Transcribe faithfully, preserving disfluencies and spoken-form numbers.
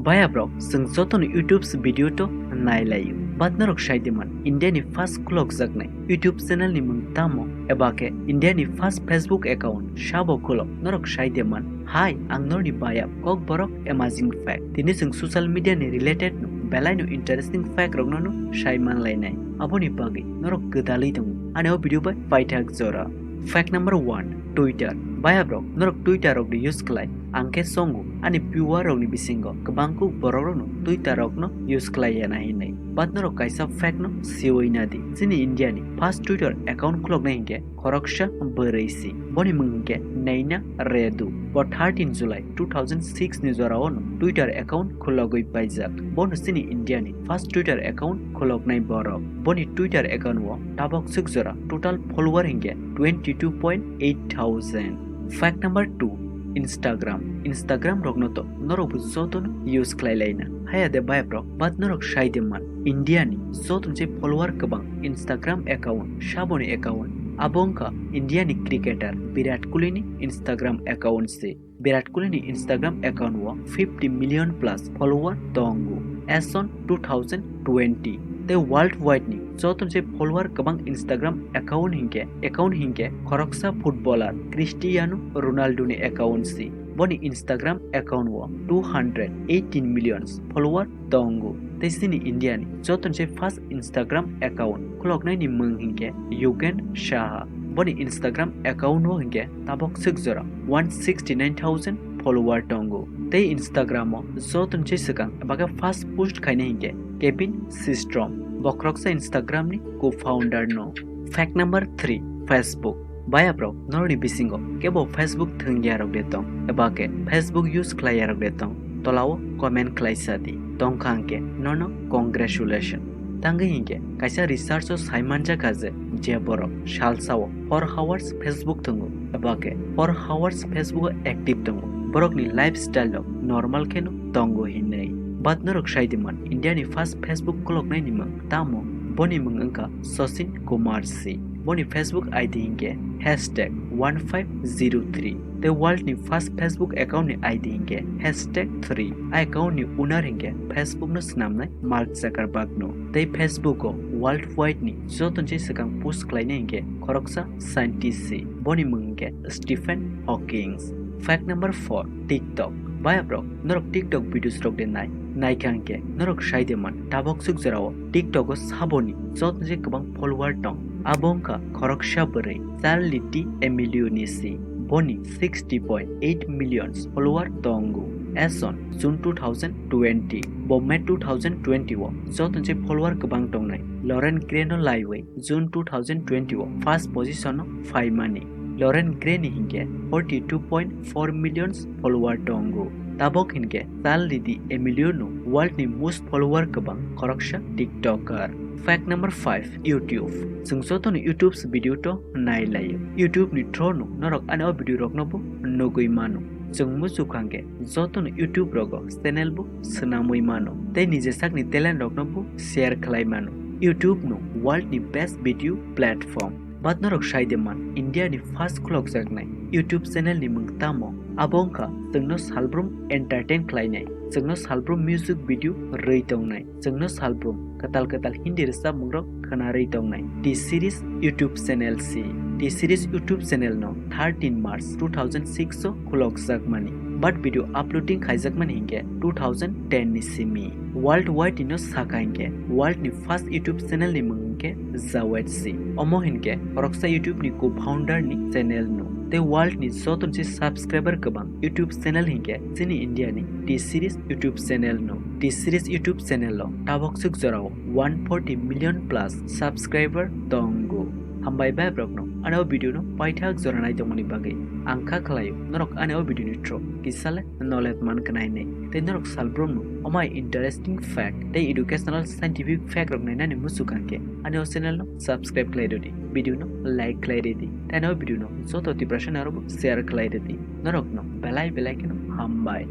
Baya brok, chwng jotono YouTube video to nailaio. But norok sai di man, India ni first khulokjaknai YouTube channel ni mung tamo? Eba khe India ni first Facebook account sabo khulok? Norok sai di man, hai, ang norni baya Kokborok amazing fact. Tini chwng social media ni related no belai no interesting fact rokno no sai manlainai. Aboni bagwi norok gwdalwi tongo ani o video bai paithak jora. Fact number one, Twitter. Baya brok, norok Twitter rok di use khlai? Ang khe songo, ani viewer rokni bisingo kwbangkuk borok rokno Twitter rokno use khlai ya na hinwi. But norok kaisa fact no siwi na di. Chini India ni first Twitter account khuloknai hinkhe khoroksa bwrwi si. Boni mung hinkhe Naina Redu. Bo thirteen July two thousand six ni jorao no Twitter account khulogwi paijak. Bono chini India ni first Twitter account khuloknai borok. Boni Twitter account o tabok swk jora total follower hinkhe twenty two point eight thousand. Fact number two, Instagram. Instagram rokno to norok bo jotono use khlai laina. Haya de baya brok, but norok sai de man, India ni jotono se follower kwbang Instagram account, saboni account. Abo wngkha India ni cricketer Virat Kohli ni Instagram account se. Virat Kohli ni Instagram account o fifty million plus follower tongo as on two thousand twenty. Tei worldwide ni jotono se follower kwbang Instagram account hinkhe, account hinkhe khoroksa footballer Cristiano Ronaldo ni account si. Boni Instagram account o two hundred eighteen millions follower tongo. Tei chini India ni jotono se first Instagram account khuloknai ni mung hinkhe Yugen Saha. Boni Instagram account o hinkhe tabok swk jora one sixty nine thousand follower tongo. Tei Instagram o jotono se swkang eba khe first post khainai hinkhe Kevin Systrom. Bokhoroksa Instagram ni co-founder no. Fact number three, Facebook. Baya brok, norokni bisingo kebo Facebook thwngya rok de tong, eba khe Facebook use khlai ya rok de tong? Tolao comment khlai sa di. Tong kha hwnkhe nono congratulation. Tangwi hinkhe kaisa research o sai manjakha je, je borok salsa o four hours Facebook thwngo, eba khe four hours Facebook o active tongo, borokni lifestyle rok normal kheno tongo hinwi. But norok sai di man, India ni first Facebook khuloknai ni mung tamo? Boni mung wngkha Sachin Kumar C. Boni Facebook I D hinkhe hashtag one five zero three. Tei world ni first Facebook account ni I D hinkhe hashtag three. A account ni owner hinkhe Facebook no swnamnai Mark Zuckerberg no. Tei Facebook o worldwide ni jotono se swkang post khlainai hinkhe khoroksa scientist se. Boni mung hinkhe Stephen Hawking. Fact number four, TikTok. Baya brok, norok TikTok videos rok de nai? Naikha hinkhe norok sai de man, tabok swk jorao TikTok o saboni jotono se kwbang follower tong. Abo wngkha khoroksa bwrwi Charli D'Amelio ni si. Boni sixty point eight millions follower tongo as on June two thousand twenty. Bo May two thousand twenty o jotono se follower kwbang tongnai Lauren Gray no laiwi June two thousand twenty o first position o phaimani. Lauren Gray ni hinkhe forty two point four millions follower tongo. Tabok hinkhe Charli D'Amelio no world ni most follower kwbang khoroksa TikToker. Fact number five, YouTube. Chwng jotono YouTube video to nai laio. YouTube ni through no norok ani o video rok no bo nugwi mano. Chwng muchuk kha hinkhe jotono YouTube rogo channel bo swnamwi mano tei niji sakni talent rokno bo share khlai mano. YouTube no world ni best video platform. But norok sai de man, India ni first khulokjaknai YouTube channel ni mung tamo? Abo wngkha chwngno salbrum entertain khlainai, chwngno salbrum music video rwi tongnai, chwngno salbrum kwtal kwtal Hindi rwchapmung rok khwnarwi tongnai T Series YouTube channel si. T Series YouTube channel no thirteen March two thousand six o khulokjakmani, but video uploading khaijakmani hinkhe two thousand ten ni simi. Worldwide ni no sakha hinkhe world ni first YouTube channel ni mung hinkhe Jawed si. Omo hinkhe khoroksa YouTube ni co-founder ni channel no. Tei world ni jotono se subscriber kwbang YouTube channel hinkhe chini India ni T Series YouTube channel no. T Series YouTube channel o tabok swk jorao one forty million plus subscriber tongo. Hambai bhai brokno ani o video no paithak jora nai tongmani bagwi. Ang kha khlaio norok ani o video ni through kisa le knowledge man khnai hinwi. Tei norok salbrum no omai interesting fact tei educational scientific fact rok nainani muchuk kha hinkhe ani o channel no subscribe khlai rwdi, video no like khlai rwdi, tei ani o video no joto Tiprasa ni aro bo share khlai rwdi. Norok no belai belai kheno hambai.